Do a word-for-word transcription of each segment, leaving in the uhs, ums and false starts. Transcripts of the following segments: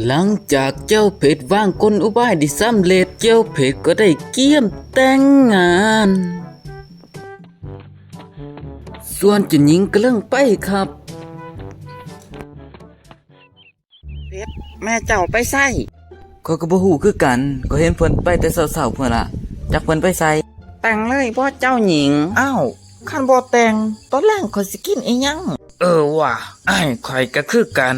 หลังจากเจ้าเพชรวางกลอุบายได้สำเร็จ เจ้าเพชรก็ได้เกียมแต่งงาน ส่วนเจ้าหญิงกำลังไปครับ เพชร แม่เจ้าไปไส ข้อยก็บ่ฮู้คือกัน ข้อยเห็นเพิ่นไปแต่เช้าๆ พู้นล่ะ จักเพิ่นไปไส แต่งเลยบ่เจ้าหญิง อ้าว คันบ่แต่ง ตอนแลงข้อยสิกินอิหยัง เออว่ะ อ้ายข้อยก็คือกัน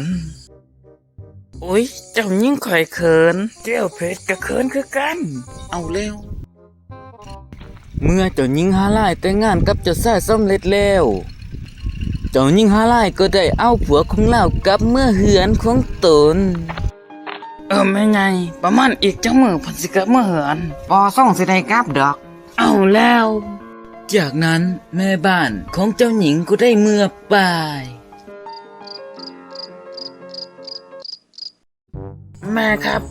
อุ๊ย เจ้าหญิงข้อยเขิน เจ้าเพชรก็เขินคือกัน เอาแล้ว เมื่อเจ้าหญิงฮาลายแต่งงานกับเจ้าชายสำเร็จแล้ว เจ้าหญิงฮาลายก็ได้เอาผัวของลาวกลับเมือเฮือนของตน เออ แม่ใหญ่ ประมาณอีกจักมื้อเพิ่นสิกลับเมือเฮือน บ่ส่งสิได้กลับดอก เอาแล้ว จากนั้นแม่บ้านของเจ้าหญิงก็ได้เมือไป แม่ครับ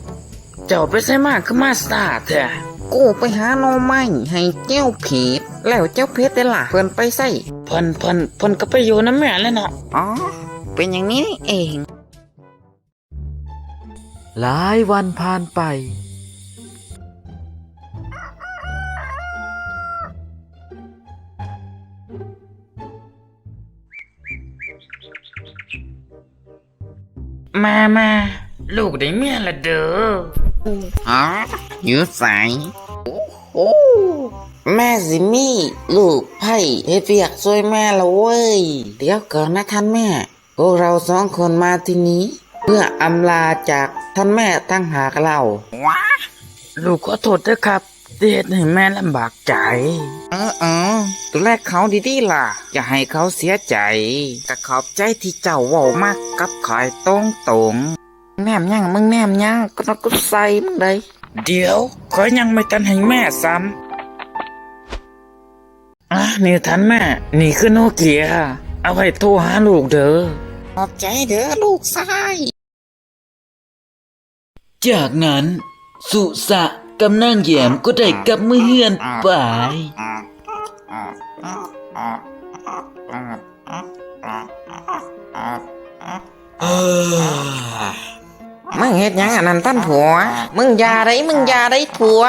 เจ้าไปไสมาคือมาช้าแท้ กูไปหาหน่อไม้ให้เจ้าเพชร แล้วเจ้าเพชรเด้ล่ะ เพิ่นไปไส เพิ่น เพิ่น เพิ่นก็ไปอยู่นำแม่แหละเนาะ อ๋อ เป็นอย่างนี้นี่เอง หลายวันผ่านไป แม่ แม่ ลูกได้เมียละเด้อ ฮะ อยู่ไส โอ้โห แม่สิมีลูกไผเฮ็ดเวียกช่วยแม่ละเว้ย เดี๋ยวก่อนนะท่านแม่ พวกเราสองคนมาที่นี้ เพื่ออำลาจากท่านแม่ต่างหากเล่า ว้า ลูกขอโทษเด้อครับ ที่เฮ็ดให้แม่ลำบากใจ เออ เออ ดูแลเขาดีๆ ล่ะ อย่าให้เขาเสียใจ ก็ขอบใจที่เจ้าเว้ามากับข้อยตรงๆ แนมหยัง มึงแนมหยัง ก็นกก็ใส่มึงได้ เดี๋ยว ข้อยยังไม่ทันให้แม่ซ้ำ อ่ะ นี่ท่านแม่ นี่คือโนเกีย เอาไว้โทรหาลูกเด้อ ขอบใจเด้อลูกชาย จากนั้นสุสะกับนางแย้มก็ได้กลับมือเฮือนไป เออ มึงเฮ็ดหยังอันนั้นท่านผัว มึงอย่าได้ มึงอย่าได้ผัว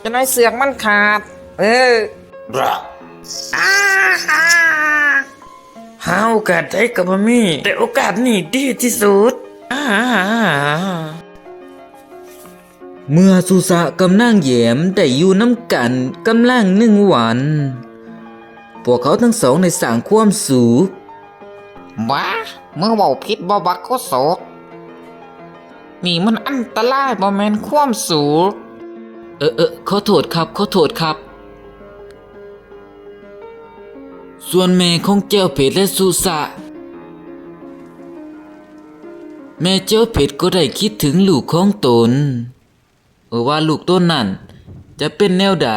จะน้อยเสือกมันขาด เออ อ้าฮ่า หาโอกาสใดก็บ่มี แต่โอกาสนี้ดีที่สุด อ้า เมื่อสุสะกับนางแย้มได้อยู่นำกันกำลังหนึ่งวัน พวกเขาทั้งสองได้สร้างความสุข บ้า มึงเว้าผิดบ่บักโคโศก นี่มันอันตรายบ่แม่นความสุข เออ เออ ขอโทษครับ ขอโทษครับ ส่วนแม่ของแจ้วเพชรและสุสะ แม่แจ้วเพชรก็ได้คิดถึงลูกของตน เออ ว่าลูกตนนั้นจะเป็นแนวใด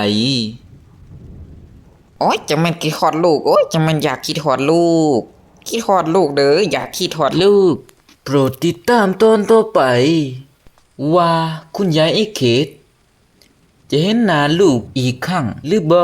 โอ้ย จังแม่นคิดฮอดลูก โอ้ย จังแม่นอยากคิดฮอดลูก คิดฮอดลูกเด้อ อยากคิดฮอดลูก โปรดติดตามตอนต่อไป ว่าคุณยายไอ้เขต จะเห็นหน้าลูกอีกครั้งหรือบ่